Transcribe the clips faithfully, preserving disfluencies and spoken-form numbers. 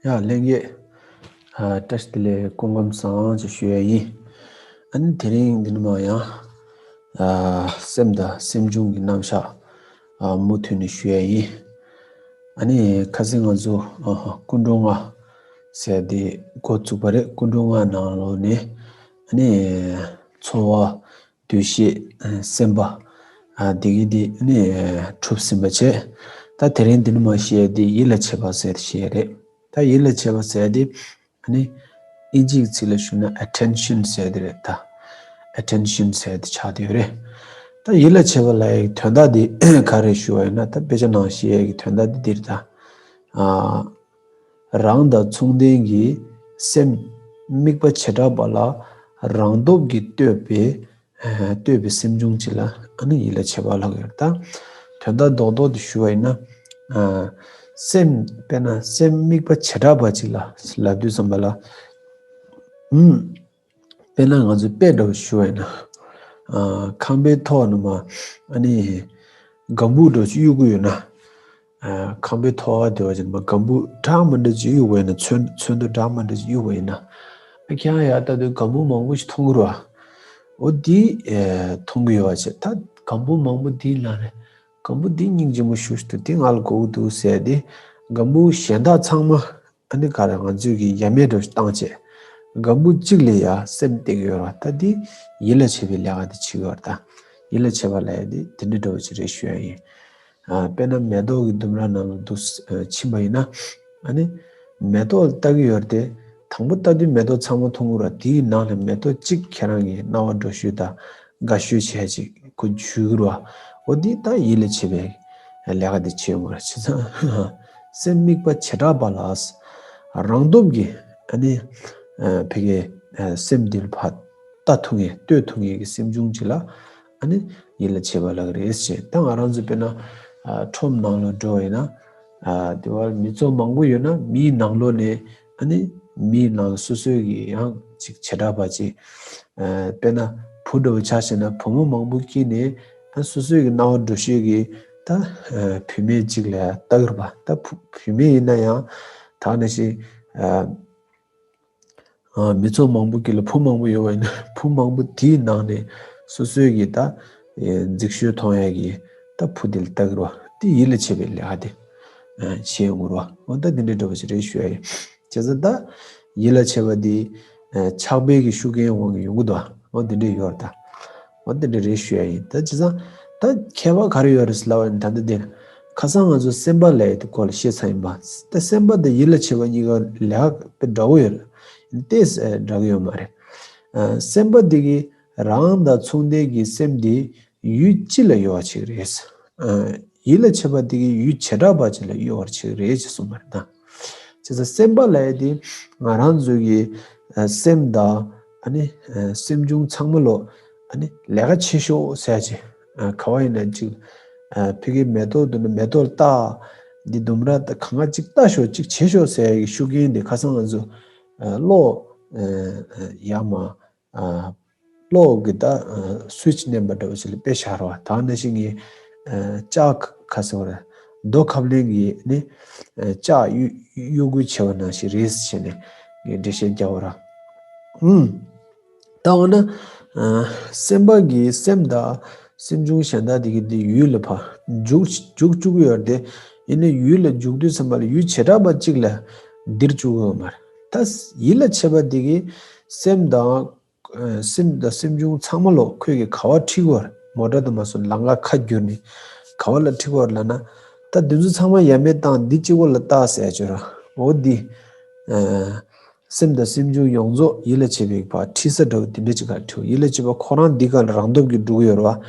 ཡ་ལྷན་རྒྱས། ཨ་བཀྲ་ཤིས་བདེ་ལེགས། སྐུ་ཁམས་བཟང་ཅེས་ཞུ་ཡ་ཡིན། ཨ་ནི་དེ་རིང་འདི་ནས་མར་ཡང་ཨ་སེམས་དང་སེམས་བྱུང་གི་རྣམ་གཞག་ཨ་མུ་མཐུད་ནས་ཞུ་ཡ་ཡིན། ཨ་ནི་ཁ་སང་ང་ཚོ་ཨ་ཀུན་འགྲོ་ལྔ་ཟེར་དེ་འགོ་བཙུགས་པ་རེད། ཀུན་འགྲོ་ལྔ་ནང་ལོགས་ནས་ཨ་ནི་ཚོར་བ། འདུ་ཤེས། སེམས་པ། ཨ་འདི་གི་འདི་ནི་གྲུབ་ཟིན་པ་བྱས། ད་དེ་རིང་འདི་ནས་མར་བཤད་ཡ་འདི་ཡིད་ལ་བྱེད་པ་ཟེར་བཤད་ཡ་རེད། ད་ཡིད་ལ་བྱེད་པ་ཟེར་ཡ་འདི་ཨ་ནི་དབྱིན་ཇིའི་ཚིག་ལ་ཞུ་ན་attention ཟེར་ཡ་འདི་རེད། ད་attention ཟེར་ཡ་འདི་ཆགས་བསྡད་ཡོད་རེད། ད་ཡིད་ལ་བྱེད་པ་ལབ་ཡ་གི་དོན་དག་འདི་ག་རེ་ཞུ་བ་ཡིན་ན། ད་དཔེ་ཆ་ནང་བཤད་ཡ་གི་དོན་དག་འདི་འདི་རེད། ད་ཨ་རང་དང་མཚུངས་ལྡན་གྱི་སེམས་དམིགས་པ་བྱེ་བྲག་པ་ལ་རང་སྟོབས་ཀྱིས་ལྟོས་པའི་ལྟོས་པའི་སེམས་བྱུང་གཅིག་ལ་ཨ་ནི་ཡིད་ལ་བྱེད་པ་ལབ་ཀྱི་ཡོད་རེད། ད་དོན་དག་རྡོག་རྡོག་ཏུ་ཞུ་བ་ཡིན་ན། སེམས་དཔེར་ན་སེམས་དམིགས་པ་བྱེ་བྲག་པ་གཅིག་ལ་ལབ་དུས་ཙམ་པ་ལ། ཨུམ། དཔེར་ན་ང་ཚོས་དཔེ་འདྲ་བོ་ཞུ་བ་ཡིན་ན། ཁང་པའི་ཐོག་ནས་མར་ཨ་ནི་སྒམ་པོ་འདྲ་བོ་ཞིག་གཡུག་གི་ཡོད་ན། ཁང་པའི་ཐོག་དེ་བ་ཅིག་མར་སྒམ་པོ་འདྲ་མི་འདྲ་ཅིག་གཡུག་པ་ཡིན་ན། ཚོན་ཚོན་མདོག་འདྲ་མི་འདྲ་ཅིག་གཡུག་པ་ཡིན་ན། ཨ་ཁྱེད་རང་ཡར་ལྟ་དུས་སྒམ་པོ་མང་པོ་ཞིག་མཐོང་གི་རེད་བ། འོ་དེ་མཐོང་གི་ཡོད་བ་བྱས། ད་སྒམ་པོ་མང་པོ་དེའི་ནང་ནས་སྒམ་པོ་དེ་སྙིང་རྗེ་མོ་ཞེ་པོ་ཞིག་འདུག་དེ་ང་ལ་དགོས་ཀྱི་འདུག་ཟེར་ཏེ། སྒམ་པོ་གཞན་དག་ཚང་མ་ཨ་ནི་ག་རེ་ང་ཚོས་ཀྱི་ཡ་མེད་འདྲ་བོ་ཞིག་བཏང་བྱས། སྒམ་པོ་གཅིག་ལ་ཡ་སེམས་གཏད་ཀྱི་ཡོད་རེད་བ། ད་དེ་ཡིད་ལ་བྱེད་པའི་ལས་ཀ་དེ་བྱེད་ཀྱི་ཡོད་རེད། ད་ཡིད་ལ་བྱེད་པ་ལབ་ཡ་དེ་དེ་འདྲ་འདྲ་བོ་ཞིག་རེད་ཞུ་ཡ་ཡིན། ཨ་དཔེར་ན་མེ་ཏོག་གི་ལྡུམ་ར་ནང་ལ་འདུག་ཨ་ཕྱིན་པ་ཡིན་ན། ཨ་ནི་མེ་ཏོག་ལ་ལྟ་གི་ཡོད་རེད་དེ། དང་པོ་ལྟ་དུས་མེ་ཏོག་ཚང་མ་མཐོང་གི་རེད། དེའི་ནང་ནས་མེ་ཏོག་གཅིག་ཁྱེད་རང་གི་རྣ་བར་འགྲོ་ཤོས་དང་དགའ་ཤོས་བྱས་ཅིག་ཁོ་འཇུས་གི་རེད་བ། འོ་འདི་ད་ཡིད་ལ་བྱེད་པའི་ལས་ཀ་འདི་བྱེད་ཡོང་གི་རེད། བྱས་ཙང་སེམས་དམིགས་པ་བྱེ་བྲག་པ་ལ། རང་སྟོབས་ཀྱིས་ཨ་ནི་ཕ་གིའི་སེམས་འདི་ལ་ཕར་ལྟ་ཐུབ་མཁན་ལྟོས་ཐུབ་མཁན་གྱི་སེམས་བྱུང་ཅིག་ལ་ཨ་ནི་ཡིད་ལ་བྱེད་པ་ལབ་ཀྱི་རེད་ཅེས། ད་ང་རང་ཚོ་དཔེར་ན་ཨ་ཁྲོམ་ནང་ལ་འགྲོ་བ་ཡིན་ན། ཨ་དེ་བར་མི་ཚོགས་མང་པོ་ཡོད་ན། མིའི་ནང་ལོགས་ནས་ཨ་ནི་མིའི་ནང་ལ་སོ་སོའི་གི་ཡང་ཅིག་བྱེ་བྲག་པ་ཅིག་ཨ་དཔེར་ན་བུ་འདྲ་བོ་ཆ་བཞག་ན། བུ་མོ་མང་པོ་དཀྱིལ་ནས་ཨ་སོ་སོའི་གི་རྣ་བར་འགྲོ་ཤོས་ཀྱི་ད་ཨ་བུད་མེད་ཅིག་ལ་ལྟ་གི་རེད་པ། ད་བུ་བུད་མེད་ཡིན་ན་ཡང་ད་ནང་བཞིན་ཨ། ཨ་མི་ཚོགས་མང་པོ་དཀྱིལ་ལ་བུ་མང་པོ་ཡོད་པ་ཡིན་ན། བུ་མང་པོ་དེའི་ནང་ནས་སོ་སོའི་གི་ད་ཨེ་འཛིག་ཤོས་མཐོང་ཡ་གི་ད་བུ་དེ་ལ་ལྟ་གི་རེད་བ། དེ་ཡིད་ལ་བྱེད་པའི་ལས་ཀ་དེ་ཨ་བྱེད་ཡོང་གི་རེད་བ། འོ་ད་དེ་འདྲའི་འདྲ་བོ་ཞིག་རེད་ཞུ་ཡ་ཡིན། བྱས་ཙང་ད་ཡིད་ལ་བྱེད་པ་དེ་ཨ་ཆགས་པའི་གི་ཤུགས་རྐྱེན་དབང་གིས་ཡོང་གི་འདུག་འོ་དེ་འདྲ་ཡོད་རེད་ད། འོ་དེ་འདྲ་རེད་ཞུ་ཡ་ཡིན། ད་བྱས་ཙང་ད་ཁྱད་པར་ག་རེ་ཡོད་རེད་ཟེར་ལབ་པ་ཡིན་ན། ད་ལྟ་དེ་ཁ་སང་ང་ཚོ་སེམས་པ་ལབ་ཡ་དེ་སྐོར་ལ་བཤད་ཚར་ཡིན་པ། ད་སེམས་པ་དང་ཡིད་ལ་བྱེད་པ་གཉིས་ཀ་ལས་ཀ་དཔེ་འདྲ་བོ་ཡོད་རེད། དེ་འདྲ་གི་ཡོད་མ་རེད། ཨ་སེམས་པ་དེ་གི་རང་དང་མཚུངས་ལྡན་གྱི་སེམས་དེ་ཡུལ་སྤྱི་ལ་ཡོད་པ་ཅིག་རེད། ཨ་ཡིད་ལ་བྱེད་པ་དེ་གི་ཡུལ་བྱེ་བྲག་པ་ཅིག་ལ་ཡོད་པ་ཅིག་རེད་ཅེས་གསུངས་པ་རེད་ད། བྱས་ཙང་སེམས་པ་ལབ་ཡ་དེ་ང་རང་ཚོའི་གི་ཨ་སེམས་དང་ཨ་ནི་ཨ་སེམས་བྱུང་ཚང་མ་ལོ་ཨ་ནི་ལས་ཀ་བྱེད་ཤོག་ཟེར་ཡ་ཅིག་ཨ་ག་བ་ཡིན་ན་ཅིག་ཨ་ཕ་གིའི་མེ་ཏོག་འདུག་ན་མེ་ཏོག་ལ་ལྟ། འདི་ལྡུམ་ར་ད་གང་ག་ཅིག་ལྟ་ཤོག་ཅིག་བྱེད་ཤོག་ཟེར་ཡ་གི་ཤུགས་རྐྱེན་དེ་ཁ་སང་ང་ཚོ་ཨ་གློག་ཨ་ཨ་ཡར་མར་ཨ་གློག་གི་ད་ཨ་སུའིཆ་མནན་པ་འདྲ་བོ་ཞིག་ལ་དཔེ་བཞག་རོགས། ད་ནང་བཞིན་གྱི་ཨ་ལྕགས་ཁ་ཟེར་བ་རེད། རྡོ་ཁབ་ལེན་གྱི་ནི་ཨ་ལྕགས་གཡུག་གཡུག་འགུལ་བྱེད་པ་ནང་བཞིན་རེད་ཟེར་ནས་ངས་འགྲེལ་བཤད་རྒྱག་པ་ར། ཨུམ། ད་འོ་ན་ཨ་སེམས་པ་གི་སེམས་དང་སེམས་བྱུང་གཞན་དག་དེ་གི་དེ་ཡུལ་ལ་ཕར་འཇུག་འཇུག་བཅུག་གི་ཡོད་རེད་དེ། ཡིན་ནའི་ཡུལ་ལ་འཇུག་དུས་ཙམ་པ་ལ་ཡུལ་བྱེ་བྲག་པ་གཅིག་ལ་འདིར་བཅུག་གི་ཡོད་མ་རེད། ད་ཡིད་ལ་བྱེད་པ་དེ་གི་སེམས་དང་། ཨ་སེམས་དང་སེམས་བྱུང་ཚང་མ་ལོ་ཁོས་ཀྱི་ག་བ་ཁྲིད་དགོས་རེད། མོ་ཊ་དུ་མ་སོང་ལམ་ཁ་ཁ་བསྒྱུར་ནས་ག་བ་ལ་ཁྲིད་དགོས་རེད་ལབ་ན། ད་འདི་ཚོ་ཚང་མ་ཡ་མེད་བཏང་། འདི་གཅིག་པོ་ལ་ལྟ་ཟེར་ཡ་ཅིག་ཡོད་ར། འོ་འདི་ཨ་སེམས་དང་སེམས་བྱུང་ཡོངས་རྫོགས་ཡིད་ལ་བྱེད་པའི་བར་ཁྲིད་ས་འདྲ་བོ་དེ་འདྲ་ཅིག་ག་ཁྲིད། ཡིད་ལ་བྱེད་པ་ཁོ་རང་འདི་ག་ལ་རང་སྟོབས་ཀྱིས་འགྲོ་གི་ཡོད་རེད་བ།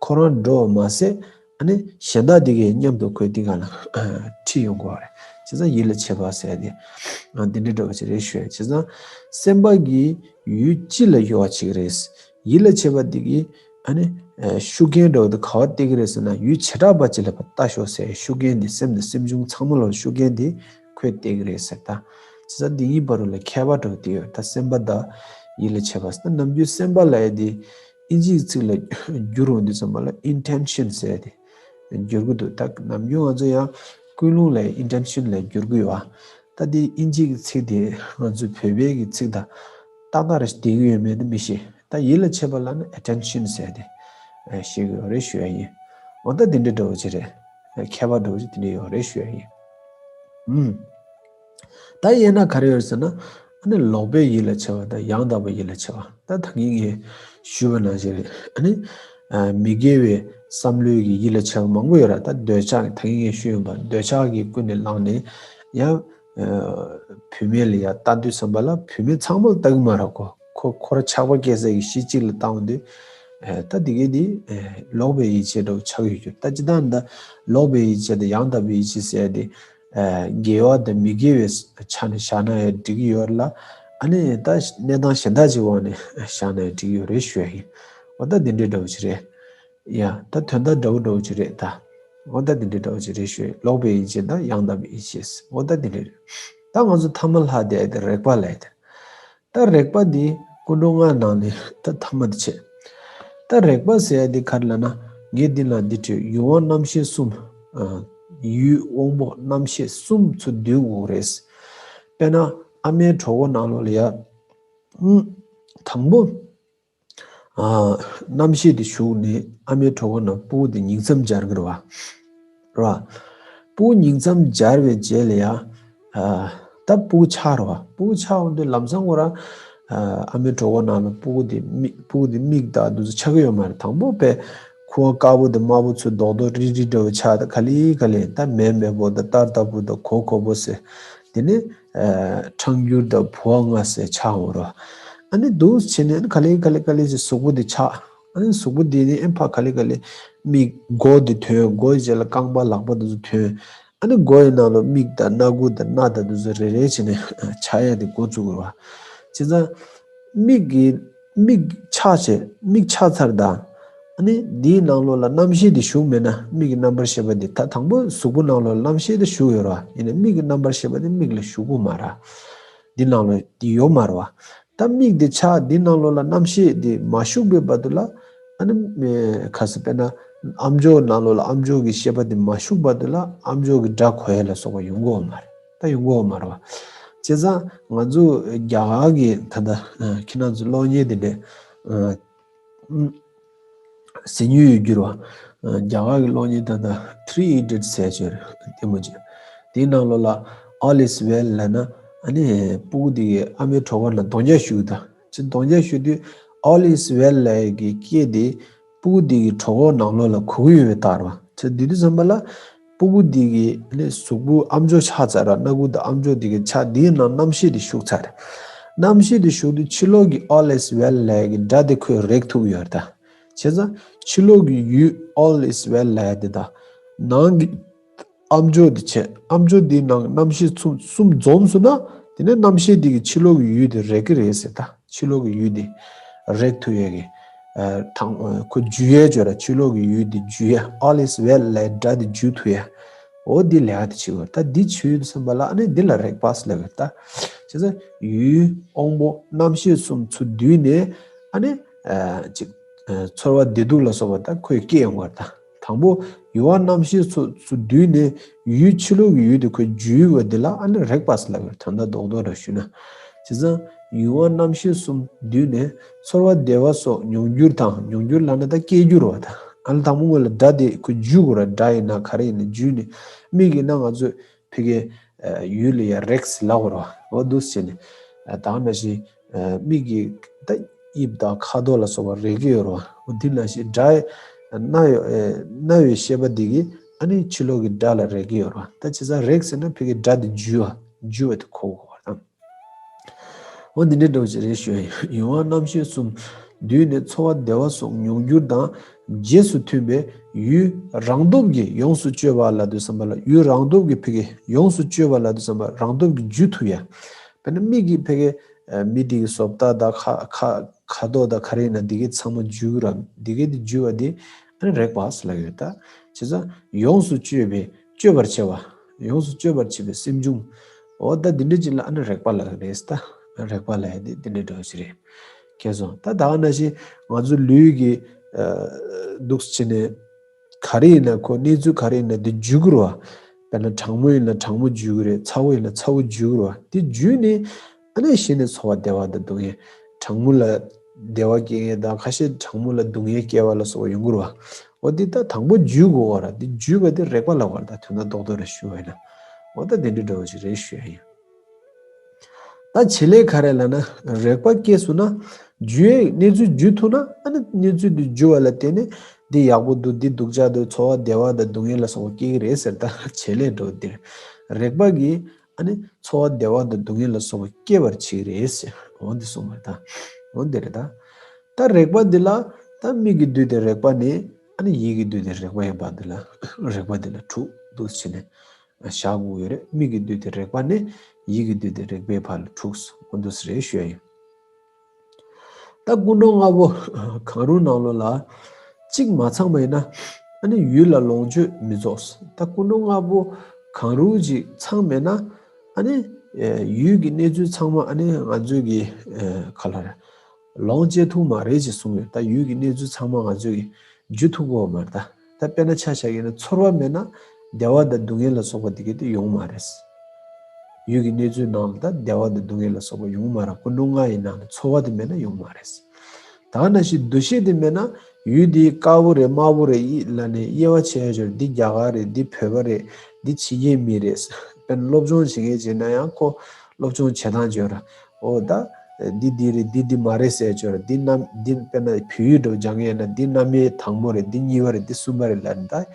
ཁོ་རང་འགྲོ་བ་མ་ཟད། ཨ་ནི་གཞན་དག་འདི་གའི་མཉམ་དུ་ཁོས་འདི་ག་ལ་ཁྲིད་ཡོང་དགོས་རེད། བྱས་ཙང་ཡིད་ལ་བྱེད་པ་ཟེར་ཏེ་ཨ་འདི་འདྲ་འདྲ་བོ་ཅིག་རེད་ཞུ་ཡ། བྱས་ཙང་སེམས་པ་གི་ཡུལ་སྤྱི་ལ་ཡོད་པ་ཅིག་རེད། ཡིད་ལ་བྱེད་པ་འདི་གི་ཨ་ནི་ཨ་ཤུགས་རྐྱེན་འདྲ་བོ་དེ་ག་བ་སྟེར་གི་རེད་ཟེར་ན། ཡུལ་བྱེ་བྲག་པ་ཅིག་ལ་ཕར་ལྟ་ཤོག་ཟེར། ཤུགས་རྐྱེན་འདི་སེམས་དང་སེམས་བྱུང་ཚང་མ་ལ་ཤུགས་རྐྱེན་འདི་ཁོས་སྟེར་གི་རེད་ཟེར། ད་བྱས་ཙང་འདི་གཉིས་བར་ལ་ཁྱད་པར་འདྲ་བོ་དེ་ཡོད། ད་སེམས་པ་དང་ཡིད་ལ་བྱེད་པ་ཟེར་ན། ནམ་རྒྱུན་སེམས་པ་ལབ་ཡ་དེ་ཨིན་ཇིའི་ཚིག་ལ་བསྒྱུར་འོང་དུས་ཙམ་པ་ལ་ཨིན་ཊེན་ཤན་ཟེར་ཡ་དེ་བསྒྱུར་གི་འདུག་ད་ནམ་རྒྱུན་ང་ཚོ་ཡང་ཀུན་སློང་ལ་ཨིན་ཊེན་ཤན་ལ་བསྒྱུར་གི་ཡོད་ཨ། ད་འདི་དབྱིན་ཇིའི་གི་ཚིག་དེ་ང་ཚོའི་བོད་པའི་གི་ཚིག་དང་ཏག་ཏག་རེ་བསྡད་ཀྱི་ཡོད་མེད་དེ་མི་ཤེས། ད་ཡིད་ལ་བྱེད་པ་ལབ་ན་ཨེ་ཊེན་ཤན་ཟེར་ཏེ་ཨ་ཤེས་ཀྱི་ཡོད་རེད་ཞུ་ཡ་ཡིན། འོ་ད་དེ་འདྲ་འདྲ་བོ་ཅིག་རེད། ཁྱད་པར་འདྲ་བོ་ཅིག་དེ་འདྲ་ཡོད་རེད་ཞུ་ཡ་ཡིན། ཨུམ། ད་དབྱེ་ན་ག་རེ་ཡོད་ཟེར་ན། ཨ་ནི་ལོག་པའི་ཡིད་ལ་བྱ་བ་དང་ཡང་དག་པའི་ཡིད་ལ་བྱ་བ། ད་ད་གིན་ངས་ཞུས་པ་ནང་བཞིན་རེད། ཨ་ནི་ཨ་མི་དགེ་བའི་བསམ་བློའི་གི་ཡིད་ལ་བྱ་བ་མང་པོ་ཡོད་ར། ད་འདོད་ཆགས་ཀྱི་ད་གིན་ངས་ཞུས་ཡོད་པ་འདོད་ཆགས་ཀྱིས་ཀུན་ནས་བསླངས་ནས་ཡང་ཨ་བུད་མེད་ལ་ཡང་ལྟ་དུས་ཙམ་པ་ལ་བུད་མེད་ཚང་མ་ལ་ལྟ་གི་མ་རེད་ཁོ། ཁོ་ཁོ་ར་ཆགས་པ་སྐྱེ་ས་གི་གཞི་གཅིག་ལ་བཏང་དུས་ཨ་ད་དེ་གས་དེ་ཨ་ལོག་པའི་ཡིད་བྱེད་འདྲ་བོ་ཆགས་ཡོད་རྒྱུ། ད་ཅི་ལྟར་འདི་ལོག་པའི་ཡིད་བྱེད་དང་ཡང་དག་པའི་ཡིད་བྱེད་ཟེར་ཡ་དེ། ཨ་དགེ་བ་དང་མི་དགེ་བའི་ཆ་ནས་བཞག་ན་ཡང་འགྲིག་གི་ཡོད་ལ། ཨ་ནི་ད་གནས་སྟངས་གཞན་དག་ཅིག་འོག་ནས་བཞག་ན་ཡང་འགྲིག་གི་ཡོད་རེད་ཞུ་ཡ་ཡིན། འོ་ད་འདི་འདྲའི་འདྲ་བོ་ཅིག་རེད། ཡ་ད་དོན་དག་འདྲ་བོ་འདྲ་བོ་ཅིག་རེད་ད། འོ་ད་འདི་འདྲའི་འདྲ་བོ་ཅིག་རེད་ཞུ་ཡ་ཡིན། ལོག་པའི་ཡིད་བྱེད་དང་ཡང་དག་པའི་ཡིད་བྱེད། འོ་ད་འདི་འདྲའི་རེད། ད་ང་ཚོ་ཐ་མ་ལྷག་བསྡད་དེ་རེག་པ་ལབ་ཡ་དེ། ད་རེག་པ་འདི་ཀུན་འགྲོ་ལྔ་ནང་ནས་ད་ཐ་མ་དེ་བྱས། ད་རེག་པ་ཟེར་ཡ་འདི་ག་རེ་ལབ་ན། ངས་འདི་ལ་འདི་བྲིས། ཡུལ་དབང་རྣམ་ཤེས་གསུམ། ཨ་ཡུལ་དབང་པོ་རྣམ་ཤེས་གསུམ་ཚུར་བསྡུ་དགོས་རེད། དཔེར་ན་ཨ་མའི་གྲོད་ཁོག་ནང་ལོགས་ལ་ཡ། ཨུམ། དང་པོ། ཨ་རྣམ་ཤེས་དེ་ཞུགས་ནས་ཨ་མའི་གྲོད་ཁོག་ནང་སྤུ་གུ་དེ་ཉིང་མཚམས་སྦྱར་གི་རེད་བ། རེད་བ། སྤུ་གུ་ཉིང་མཚམས་སྦྱར་བའི་རྗེས་ལ་ཡ། ཨ་ད་སྤུ་གུ་ཆགས་རེད་བ། སྤུ་གུ་ཆགས་འོང་དུས་ལམ་སང་ཁོ་རང་ཨ་ཨ་མའི་གྲོད་ཁོག་ནང་ལ་སྤུ་གུ་དེ་མིག་སྤུ་གུ་དེ་མིག་དང་དེ་ཚོ་ཆགས་ཀྱི་ཡོད་མ་རེད། དང་པོ་དཔེ་ཁུ་བ་དཀར་པོ་དང་དམར་པོ་ཚོ་རྡོག་རྡོག་རིལ་རིལ་འདྲ་བོ་ཆགས། ད་ག་ལེ་ག་ལེ་ད་མེ་མེ་པོ་དང་རྟ་རྟ་ཕོ་དང་གོ་གོ་པོ་ཟེར། དེ་ནས་ཨ་ཁྲང་འགྱུར་དང་བུ་བ་ལྔ་ཟེར་ཆགས་འོང་རེད་བ། ཨ་ནི་འདུག་བྱས་ནས་ཨ་ནི་ག་ལེ་ག་ལེ་ག་ལེ་ཅིག་གཟུགས་པོ་དེ་ཆགས། ཨ་ནི་གཟུགས་པོ་དེ་ནི་ཨེ་ཕ་ག་ལེ་ག་ལེ་མིག་མགོ་དེ་ཐོན། མགོ་ཡི་རྗེས་ལ་རྐང་པ་ལག་པ་དེ་ཚོ་ཐོན། ཨ་ནི་མགོ་ཡི་ནང་ལ་མིག་དང་སྣ་ཁུག་དང་སྣ་དང་དེ་ཚོ་རེ་རེ་བྱས་ནས་ཆགས་ཡ་དེ་འགོ་བཙུགས་རེད་བ། བྱས་ཙང་མིག་གི་མིག་ཆགས་བྱས་མིག་ཆགས་ཚར་དང་། ཨ་ནི་འདིའི་ནང་ལོགས་ལ་རྣམ་ཤེས་དེ་ཞུགས་མེད་ན་མིག་གི་རྣམ་པར་ཤེས་པ་འདི་ད་དང་པོ་གཟུགས་པོ་ནང་ལོགས་ལ་རྣམ་ཤེས་དེ་ཞུགས་ཡོད་རེད་བ། ཡིན་ན་མིག་གི་རྣམ་པར་ཤེས་པ་དེ་མིག་ལ་ཞུགས་ཀྱི་མ་རེད། འདི་ནང་ལོགས་འདི་ཡོད་མ་རེད་བ། ད་མིག་དེ་ཆགས་འདི་ནང་ལོགས་ལ་རྣམ་ཤེས་དེ་མ་ཞུགས་པའི་བར་དུ་ལ། ཨ་ནི་མེ་ཁ་སི་དཔེར་ན་ཨམ་ཅོག་ནང་ལོགས་ལ་ཨམ་ཅོག་གི་ཤེས་པ་དེ་མ་ཞུགས་བར་དུ་ལ་ཨམ་ཅོག་གི་སྒྲ་གོ་ཡ་ལ་སོགས་པ་ཡོང་གི་ཡོད་མ་རེད། ད་ཡོང་གི་ཡོད་མ་རེད་བ། བྱས་ཙང་ང་ཚོ་རྒྱ་གར་གྱི་ད་ལྟ་ཁྱེད་རང་ཚོ་གློག་བརྙན་དེ་འདྲས། གཟིགས་མྱོང་ཡོད་རྒྱུ་རེད་བ། རྒྱ་གར་གྱི་གློག་བརྙན་ད་ལྟ་Three Idiots་ཟེར་ཅིག་ཡོད་རེད། ལྟད་མོ་ཅིག་དེའི་ནང་ལོགས་ལ་All is Well་ལབ་ན་ཨ་ནི་སྤུ་གུ་དེ་གི་ཨ་མའི་གྲོད་ཁོག་ནང་རྡོག་རྒྱག་གཞུས་ད། ཅི་རྡོག་རྒྱག་གཞུ་དུས་All is Well་ལབ་ཡ་གི་སྐད་དེ་སྤུ་གུ་དེ་གི་གྲོད་ཁོག་ནང་ལོགས་ལ་གོ་གི་ཡོད་པའི་རྟགས་རེད་བ། ཅི་དེ་དུས་ཙམ་པ་ལ་སྤུ་གུ་དེ་གི་ཨ་ནི་གཟུགས་པོ་ཨམ་ཅོག་ཆགས་ཚར་ར། སྣ་ཁུག་དང་ཨམ་ཅོག་དེ་གི་ཆགས། དེའི་ནང་རྣམ་ཤེས་དེ་ཞུགས་ཚར་རེད། རྣམ་ཤེས་དེ་ཞུགས་དུས་ཕྱི་ལོགས་ཀྱི་All is Well་ལབ་ཡ་གི་སྒྲ་དེ་ཁོས་རེག་ཐུབ་ཡོད་རེད་ད། བྱས་ཙང་ཕྱི་ལོགས་ཀྱི་ཡུལ་All is Well་ལབ་ཡ་དེ་དང་། ནང་གི་ཨམ་ཅོག་དེ་བྱས། ཨམ་ཅོག་དེའི་ནང་རྣམ་ཤེས་གསུམ་གསུམ་འཛོམས་སོང་ན། དེ་ནས་རྣམ་ཤེས་དེ་གི་ཕྱི་ལོགས་ཀྱི་ཡུལ་དེ་རེག་གི་རེད་ཟེར་ད། ཕྱི་ལོགས་ཀྱི་ཡུལ་དེ་རེག་ཐུབ་ཡ་གི། ཨ་དང་ཁོ་འཇུ་ཡ་ཅོ་ར། ཕྱི་ལོགས་ཀྱི་ཡུལ་དེ་འཇུ་ཡ། All is Well་ལབ་སྒྲ་དེ་འཇུ་ཐུབ་ཡ། འོ་འདི་ལས་ཀ་དེ་བྱེད་དགོས། ད་འདི་བྱེད་དུས་ཙམ་པ་ལ་ཨ་ནི་འདི་ལ་རེག་པ་ཟེར་ལབ་ཀྱི་རེད་ད། བྱས་ཙང་ཡུལ་དབང་པོ་རྣམ་ཤེས་གསུམ་ཚུར་བསྡུས་ནས་ཨ་ནི་ཨ་ཅིག་ཨ་ཚོར་བ་བདེ་སྡུག་ལ་སོགས་པ་ད་ཁོས་སྐྱེ་ཡོང་བ་རེད་ད། དང་པོ་ཡུལ་དབང་རྣམ་ཤེས་ཚུར་ཚུར་བསྡུས་ནས་ཡུལ་ཕྱི་ལོགས་ཀྱི་ཡུལ་དེ་ཁོས་འཇུས་པ་འདི་ལ་ཨ་ནི་རེག་པ་ཟེར་ལབ་ཀྱི་རེད། ད་ལྟ་རྡོག་རྡོག་ར་ཞུས་ན། བྱས་ཙང་ཡུལ་དབང་རྣམ་ཤེས་གསུམ་བསྡུས་ནས་ཚོར་བ་བདེ་བ་སོགས་མྱོང་འགྱུར་དང་། མྱོང་འགྱུར་ལབ་ན་ད་སྐྱེ་འགྱུར་བ་དང་། ཨ་ནི་དང་པོ་ངོས་ལ་སྒྲ་དེ་ཁོས་འཇུ་དགོས་ར། སྒྲ་ཡིན་ན་ག་རེ་ཡིན་ན་འཇུས་ནས། མིག་ཡིན་ན་ང་ཚོས་ཕ་གིའི་ཨ་ཡུལ་ལ་ཡ་རེག་ཟེར་ལབ་དགོས་ར། འོ་འདུག་སེ་བྱས་ནས་ཨ་ད་ག་ནང་བཞིན་ཨ་མིག་གིས་ད་དབྱིབས་དང་ཁ་དོག་ལ་སོགས་པ་རེག་གི་ཡོད་ར། འོ་འདི་ནང་བཞིན་སྒྲ་ཡི་རྣ་བའི་ཨ་རྣ་བའི་ཤེས་པ་འདི་གིས་ཨ་ནི་ཕྱི་ལོགས་ཀྱི་སྒྲ་ལ་རེག་གི་ཡོད་ར། ད་བྱས་ཙང་རེག་ཟེར་ན་ཕ་གིའི་སྒྲ་འདི་འཇུ་བ། འཇུ་བ་དེ་གོ་དགོས་ར། འོ་འདི་འདྲའི་འདྲ་བོ་ཅིག་རེད་ཞུ་ཡ་ཡིན། ཡུལ་དབང་རྣམ་ཤེས་གསུམ་བསྡུས་ནས་ཚོར་བ་བདེ་བ་སོགས་མྱོང་འགྱུར་དང་རྗེས་སུ་མཐུན་པའི་ཡུལ་རང་སྟོབས་ཀྱིས་ཡོངས་སུ་གཅོད་པ་ལབ་དུས་ཙམ་པ་ལ། ཡུལ་རང་སྟོབས་ཀྱིས་ཕ་གི་ཡོངས་སུ་གཅོད་པ་ལབ་དུས་ཙམ་པ་རང་སྟོབས་ཀྱིས་འཇུ་ཐུབ་ཡ། དཔེར་ན་མིག་གིས་ཕ་གི་མི་དེ་གི་བཟོ་ལྟ་དང་ཁ་ཁ་ཁ་དོག་དང་ག་རེ་ཡིན་ན་དེ་གའི་ཚང་མ་འཇུ་ར། དེ་གའི་དེ་འཇུ་བ་དེ་ཨ་ནི་རེག་པ་ཟེར་ལབ་ཡོད་ད། བྱས་ཙང་ཡོངས་སུ་གཅོད་པའི་གཅོད་པར་བྱེད་པ། ཡོངས་སུ་གཅོད་པར་བྱེད་པའི་སེམས་བྱུང་། འོ་ད་འདི་འདྲ་ཅིག་ལ་ཨ་ནི་རེག་པ་ལབ་ཀྱི་རེད་ད། རེག་པ་ལབ་ཡ་དེ་འདི་འདྲ་འདྲ་བོ་ཞིག་རེད། མཁྱེན་སོང་། ད་ད་ག་ནང་བཞིན་ང་ཚོ་ལུས་ཀྱི་ཨ་འདུག་སེ་བྱས་ནས་ག་རེ་ཡིན་ན་ཁོ་གནས་ཚུལ་ག་རེ་ཡིན་ན་དེ་འཇུ་དགོས་རེད་བ། དཔེར་ན་གྲང་མོ་ཡིན་ན་གྲང་མོ་འཇུ་གི་རེད། ཚ་བོ་ཡིན་ན་ཚ་བོ་འཇུ་གི་རེད་བ། དེ་འཇུས་ནས་ཨ་ནི་གཞི་ནས་ཚོར་བ་བདེ་བ་དང་སྡུག་བསྔལ། གྲང་མོ་ལ་བདེ་བ་སྐྱེ་མཁན་དང་ཁ་ཤས་གྲང་མོ་ལ་སྡུག་བསྔལ་སྐྱེ་བ་ལ་སོགས་པ་ཡོང་གི་རེད་བ། འོ་འདི་ད་དང་པོ་འཇུ་དགོས་བ་ར། འདི་འཇུས་པ་དེ་རེག་པ་ལབ་པ་རེད། ད་དོན་དག་རྡོག་རྡོག་རེ་ཞུ་བ་ཡིན་ན། འོ་ད་དེ་འདྲའི་འདྲ་བོ་ཞིག་རེད་ཞུ་ཡ་ཡིན། ད་བྱེད་ལས་ག་རེ་ལབ་ན། རེག་པ་སྐྱེས་སོང་ན། འཇུ་ཡས་གནས་ཚུལ་འཇུ་ཐུབ་ན། ཨ་ནི་གནས་ཚུལ་དེ་འཇུ་བ་ལ་བརྟེན་ནས་འདི་ཡག་པོ་འདུག་འདི་སྡུག་ཅག་འདུག་ཚོར་བ་བདེ་བ་དང་སྡུག་བསྔལ་ལ་སོགས་པ་སྐྱེ་གི་རེད་ཟེར། ད་བྱེད་ལས་འགྲོ་འདིར། རེག་པ་གིས་ཨ་ནི་ཚོར་བ་བདེ་བ་དང་སྡུག་བསྔལ་ལ་སོགས་པ་སྐྱེ་བར་བྱེད་ཀྱི་རེད་ཟེར། འོ་འདི་གསུངས་པ་རེད་ད། འོ་འདི་རེད་ད། ད་རེག་པ་འདི་ལ་ད་མིག་གིས་བསྡུས་ཏེ་རེག་པ་ནས་ཨ་ནི་ཡིད་ཀྱིས་བསྡུས་ཏེ་རེག་པ་ཡིན་པ་འདི་ལ། རེག་པ་འདི་ལ་དྲུག་འདུག་བྱས་ནས། བཞག་དགོས་ཡོད་རེད། མིག་གིས་བསྡུས་ཏེ་རེག་པ་ནས་ཡིད་ཀྱིས་བསྡུས་ཏེ་རེག་པའི་བར་ལ་དྲུག་འོ་འདུག་སེ་རེད་ཞུ་ཡ་ཡིན། ད་སྐུ་མདོག་ལྔ་པོ་གང་རུང་ནང་ལོགས་ལ་གཅིག་མ་ཚང་བ་ཡིན་ན། ཨ་ནི་ཡུལ་ལ་ལོངས་སྤྱོད་མི་རྫོགས། ད་སྐུ་མདོག་ལྔ་པོ་གང་རུང་ཅིག་ཚང་མེད་ན། ཨ་ནི་ཡུལ་གྱི་གནས་ཚུལ་ཚང་མ་ཨ་ནི་ང་ཚོས་ཀྱི་ག་ལ་རེད། ལོངས་སྤྱད་ཐུབ་མ་རེད་ཅེས་གསུངས་ཡོད། ད་ཡུལ་གྱི་གནས་ཚུལ་ཚང་མ་ང་ཚོས་ཀྱི་འཇུ་ཐུབ་ཀྱི་ཡོད་མ་རེད་ད། ད་དཔེར་ན་ཆ་བཞག་ཡིན་ན་ཚོར་བ་མེད་ན་བདེ་བ་དང་སྡུག་བསྔལ་ལ་སོགས་པ་དེ་གས་དེ་ཡོང་མ་རེད། ཡུལ་གྱི་གནས་ཚུལ་ནང་ལ་ད་བདེ་བ་དང་སྡུག་བསྔལ་ལ་སོགས་པ་ཡོང་མ་རེད། སྐུ་མདོག་ལྔ་ཡི་ནང་ལ་ཚོར་བ་དེ་མེད་ན་ཡོང་མ་རེད། ད་ནང་བཞིན་འདུ་ཤེས་དེ་མེད་ན་ཡུལ་དེ་དཀར་པོ་རེད་དམར་པོ་རེད་ལབ་ནས་དབྱེ་བ་ཕྱེ་ཡ་ཅིག་འདི་རྒྱ་གར་རེད། འདི་བོད་པ་རེད། འདི་ཕྱི་རྒྱལ་མི་རེད། དཔེར་ན་སློབ་སྦྱོང་བྱེད་མཁན་བྱས་ན་ཡང་ཁོ་སློབ་སྦྱོང་བྱེད་སྟངས་བརྗོད་ར། འོ་ད། འདི་འདི་རེད། འདི་འདི་མ་རེད་ཟེར་ཅོར། འདི་རྣམ་འདི་དཔེར་ན་བོད་ཡིག་འགྲོ་སྦྱང་ཡས་ན་འདི་རྣམ་དབྱེ་དང་པོ་རེད། འདི་གཉིས་པ་རེད། འདི་གསུམ་པ་རེད་ལབ་ན་ད།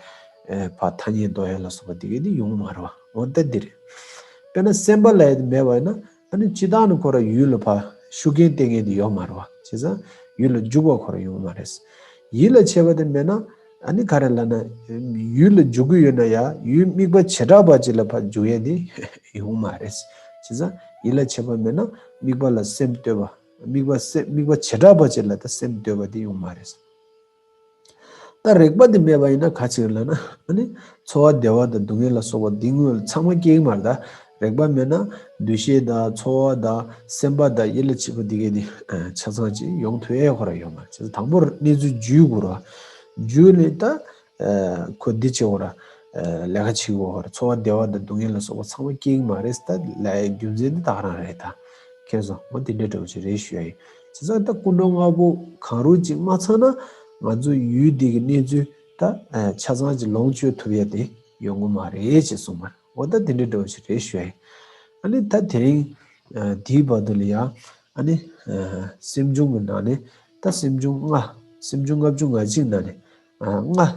ཕ་ཐ་སྙད་འདོགས་ཡས་ལ་སོགས་པ་འདི་གས་འདི་ཡོང་མ་རེད་བ། འོ་ད་འདི་རེད། དཔེར་ན་སེམས་པ་ལ་ཡ་དེ་མེད་པ་ཡིན་ན་ཨ་ནི་སྤྱི་བཏང་ནི་ཁོ་ར་ཡུལ་ལ་ཕ་ཤུགས་རྐྱེན་སྟེར་མཁན་དེ་ཡོད་མ་རེད་བ། བྱས་ཙང་ཡུལ་ལ་འཇུག་པ་ཁོ་ར་ཡོང་མ་རེད། ཡིད་ལ་བྱེད་པ་དེ་མེད་ན། ཨ་ནི་ག་རེ་ལབ་ན། ཡུལ་ལ་འཇུག་གི་ཡོད་ན་ཡང་ཡུལ་དམིགས་པ་བྱེ་བྲག་པ་ཅིག་ལ་ཕར་འཇུག་ཡས་དེ་ཡོང་མ་རེད། བྱས་ཙང་ཡིད་ལ་བྱེད་པ་མེད་ན་དམིགས་པ་ལ་སེམས་གཏོད་པ། དམིགས་པ་སེམས་དམིགས་པ་བྱེ་བྲག་པ་ཅིག་ལ་ད་སེམས་གཏོད་པ་དེ་ཡོང་མ་རེད། ད་རེག་པ་དེ་མེད་པ་ཡིན་ན་ག་ཅིག་ལབ་ན། ཨ་ནི་ཚོར་བ་བདེ་བ་དང་སྡུག་བསྔལ་ལ་སོགས་པ་འདི་དངོས་ལ་ཚང་མ་སྐྱེ་གི་མ་རེད་ད། རེག་པ་མེད་ན་འདུ་ཤེས་དང་ཚོར་བ་དང་སེམས་པ་དང་ཡིད་ལ་བྱེད་པ་འདི་གས་དེ་ཆ་ཚང་ཅིག་ཡོང་ཐུབ་ཡས་ཁོ་ར་ཡོད་མ་རེད། བྱས་ཙང་དང་པོར་གནས་ཚུལ་འཇུ་དགོས་ར། འཇུས་ནས་ད། ཁོ་འདི་བྱེད་དགོས་ར། ལས་ཀ་བྱེད་དགོས་ར། ཚོར་བ་བདེ་བ་དང་སྡུག་བསྔལ་ལ་སོགས་པ་ཚང་མ་སྐྱེ་གི་མ་རེད། ད་ལས་རྒྱུ་མཚན་འདི་ད་ག་རང་རེད་ད། མཁྱེན་སོང་། འོ་འདི་འདྲའི་འདྲ་བོ་ཅིག་རེད་ཞུ་ཡ་ཡིན། བྱས་ཙང་ད་སྐུ་མདོག་ལྔ་པོ་གང་རུང་ཅིག་མ་ཚང་ན་ང་ཚོ་ཡུལ་འདི་གི་གནས་ཚུལ་ད་ཆ་ཚང་ཅིག་ལོངས་སྤྱོད་ཐུབ་ཡ་དེ་ཡོང་གི་མ་རེད་ཅེས་གསུངས་པ། འོ་ད་དེ་འདྲའི་འདྲ་བོ་ཞིག་རེད་ཞུ་ཡ་ཡིན། ཨ་ནི་ད་དེ་རིང་འདིའི་བར་དུ་ལ་ཡ་ཨ་ནི་སེམས་བྱུང་གི་ནང་ནས་ད་སེམས་བྱུང་ལྔ། སེམས་བྱུང་ལྔ་བཅུ་ང་གཅིག་ནང་ནས་ལྔ་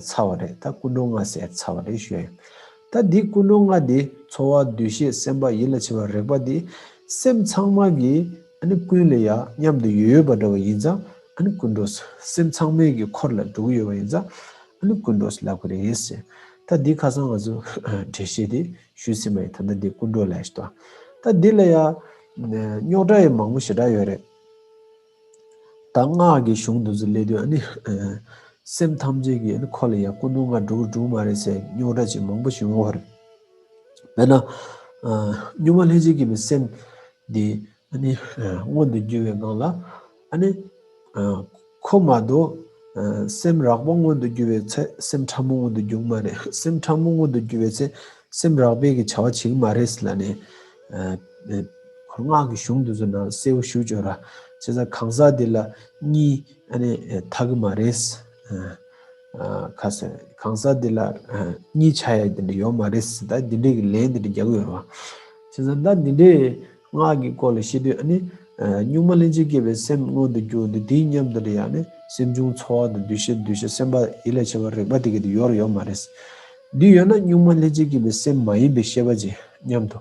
ཚར་བ་རེད། ད་སྐུ་མདོག་ལྔ་ཟེར་ཚར་བ་རེད་ཞུ་ཡ་ཡིན། ད་འདི་སྐུ་མདོག་ལྔ་འདི་ཚོར་བ་འདུ་ཤེས་སེམས་པ་ཡིད་ལ་བྱེད་པ་རེག་པ་འདི་སེམས་ཚང་མ་གི་ཨ་ནི་ཀུན་ལ་ཡ་མཉམ་དུ་ཡོད་ཡོད་པ་འདྲ་བ་ཡིན་ཙང་ཨ་ནི་ཀུན་འགྲོ། སེམས་ཚང་མའི་གི་འཁོར་ལ་འགྲོ་གི་ཡོད་པ་ཡིན་ཙང་ཨ་ནི་ཀུན་འགྲོ་ལབ་གི་རེད་ཟེར། ད་འདི་ཁ་སང་ང་ཚོ་འགྲེལ་བཤད་དེ་ཞུས་ཟིན་པ་ཡིན། ད་ལྟ་འདི་ཀུན་འགྲོ་ལབ་ཞིག་ཏོ། ད་འདི་ལ་ཡ་རྙོག་དྲ་ཡང་མང་པོ་ཞེ་དྲག་ཡོད་རེད། ད་སྔགས་ཀྱི་གཞུང་འདི་ཚོ་སླེབས་དུས་ཨ་ནི་སེམས་ཐམས་ཅད་ཀྱི་ཨ་ནི་འཁོར་ལ་ཡ་སྐུ་མདོག་ལྔ་འགྲོ་གི་འགྲོ་གི་མ་རེད་ཟེར་རྙོག་དྲ་ཅིག་མང་པོ་ཞིག་ཡོང་གི་རེད། དཔེར་ན་གཉུག་མ་ལྷན་ཅིག་སྐྱེས་པའི་སེམས་འདི་ཨ་ནི་མངོན་དུ་གྱུར་བའི་སྒང་ལ་ཨ་ནི་ཁོ་མ་གཏོགས་སེམས་རགས་པ་མངོན་དུ་གྱུར་བའི་ཚེ་སེམས་ཕྲ་མོ་མངོན་དུ་གྱུར་མ་རེད། སེམས་ཕྲ་མོ་མངོན་དུ་གྱུར་བའི་ཚེ་སེམས་རགས་པས་ཀྱི་བྱ་བ་བྱེད་ཀྱི་མ་རེད་ལབ་ནས། ཁོ་སྔགས་ཀྱི་གཞུང་འདི་ཚོ་ནང་གསལ་པོ་ཞུ་བཅུག་ར། བྱས་ཙང་གང་ཟག་འདི་ལ་གཉིས་ཨ་ནི་འཐག་གི་མ་རེད། ཁ་ཟེར་གང་ཟག་འདི་ལ་གཉིས་ཆགས་ཡ་འདི་འདྲ་ཡོད་མ་རེད། ད་འདི་འདྲའི་གི་ལན་འདི་འདྲ་རྒྱག་གི་ཡོད་ར། བྱས་ཙང་ད་འདི་འདྲའི་སྔགས་ཀྱི་སྐོར་ལ་བཤད་དུས་ཨ་ནི། གཉུག་མ་ལྷན་ཅིག་སྐྱེས་པའི་སེམས་མངོན་དུ་གྱུར་འདི་དེའི་མཉམ་དུ་ལ་ཡང་ནི་སེམས་བྱུང་ཚོར་བ་དང་འདུ་ཤེས་འདུ་ཤེས་སེམས་པ་ཡིད་ལ་བྱེད་པ་རེག་པ་དེ་གི་དེ་ཡོད་ར་ཡོད་མ་རེད། འདི་ཡོད་ན་གཉུག་མ་ལྷན་ཅིག་སྐྱེས་པའི་སེམས་མ་ཡིན་པའི་ཤེས་པ་ཅིག་མཉམ་དུ་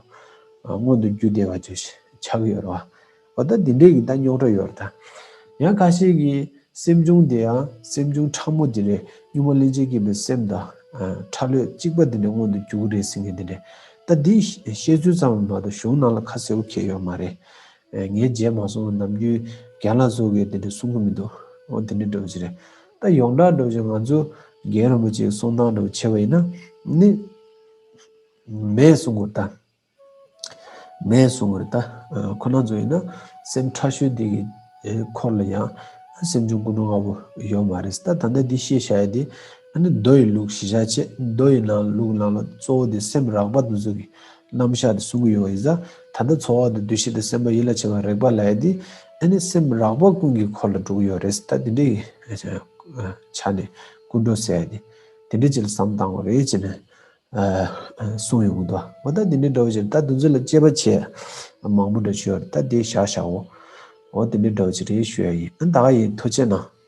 མངོན་དུ་གྱུར་བསྡད་པ་ཅིག་ཆགས་ཀྱི་ཡོད་ར་བ། འོ་ད་འདི་འདྲའི་གི་ད་རྙོག་དྲ་ཡོད་ར་ད། ཡང་ཁ་ཤས་ཀྱིས་སེམས་བྱུང་དེ་ཡང་སེམས་བྱུང་ཕྲ་མོ་དེ་རེད། གཉུག་མ་ལྷན་ཅིག་སྐྱེས་པའི་སེམས་དང་ཕྲ་ལོས་གཅིག་པ་དེ་འདྲ་མངོན་དུ་གྱུར་གི་རེད་ཟེར་མཁན་དེ་འདྲ། ད་འདི་བཤད་ཚུལ་ཙམ་མ་གཏོགས་གཞུང་ནང་ལ་ཁ་གསལ་པོ་ཁེལ་ཡོད་མ་རེད། ངས་མཇལ་མ་སོང་། ནམ་རྒྱུན་རྒན་ལགས་ཚོ་གིས་དེ་འདྲ་གསུང་གི་མི་འདུག་འོ་དེ་འདྲ་འདྲ་བོ་ཞིག་རེད། ད་ཡོངས་གྲགས་འདྲ་བོ་ཞིག་ང་ཚོ་རྒན་རིན་པོ་ཆེའི་གསུང་སྟངས་འདྲ་བོ་བྱས་པ་ཡིན་ན་ནི། མེད་གསུང་གི་རེད་ད། མེད་གསུང་གི་རེད་ད། ཁོ་རང་ཚོ་ཡིན་ན་སེམས་ཕྲ་ཤོས་དེ་གི་འཁོར་ལ་ཡང་སེམས་བྱུང་ཀུན་འགྲོ་ལྔ་པོ་ཡོད་མ་རེད། ད་ད་ལྟ་འདི་བཤད་བཞག་ཡ་དེ་ ཨ་ནི་མདོ་ཡི་ལུགས་གཞི་བཞག་བྱས། མདོ་ཡི་ནང་ལུགས་ནང་ལ་གཙོ་བོ་དེ་སེམས་རགས་པ་དེ་ཚོ་གི་རྣམ་གཞག་དེ་གསུང་གི་ཡོད་པ་ཡིན་ཙང་། ད་ལྟ་ཚོར་བ་དང་འདུ་ཤེས་དང་སེམས་པ་ཡིད་ལ་བྱེད་པ་རེག་པ་ལབ་ཡ་དེ། ཨ་ནི་སེམས་རགས་པ་ཀུན་གྱི་འཁོར་ལ་འགྲོ་གི་ཡོད་རེད། ད་དེ་འདྲའི་ཆ་ནས་ཀུན་འགྲོ་ཟེར་ཡ་དེ་དེ་འདྲའི་ཅིག་ལ་བསམ་བཏང་བ་རེད་ཅེས་ནས་གསུང་ཡོང་གི་འདུག་འོ་ད་དེ་འདྲའི་འདྲ་བོ་ཅིག་རེད། ད་དེ་ཚོ་ལ་དཔྱད་པ་བྱས་མང་པོ་འདྲ་བྱས་ཡོད་རེད། ད་དེ་བཞག་བཞག་འོ་འོ་དེ་འདྲའི་འདྲ་བོ་ཅིག་རེད་ཞུ་ཡ་ཡིན། ཨ་ད་ག་ཡིན། ཐུགས་རྗེ་གནང་།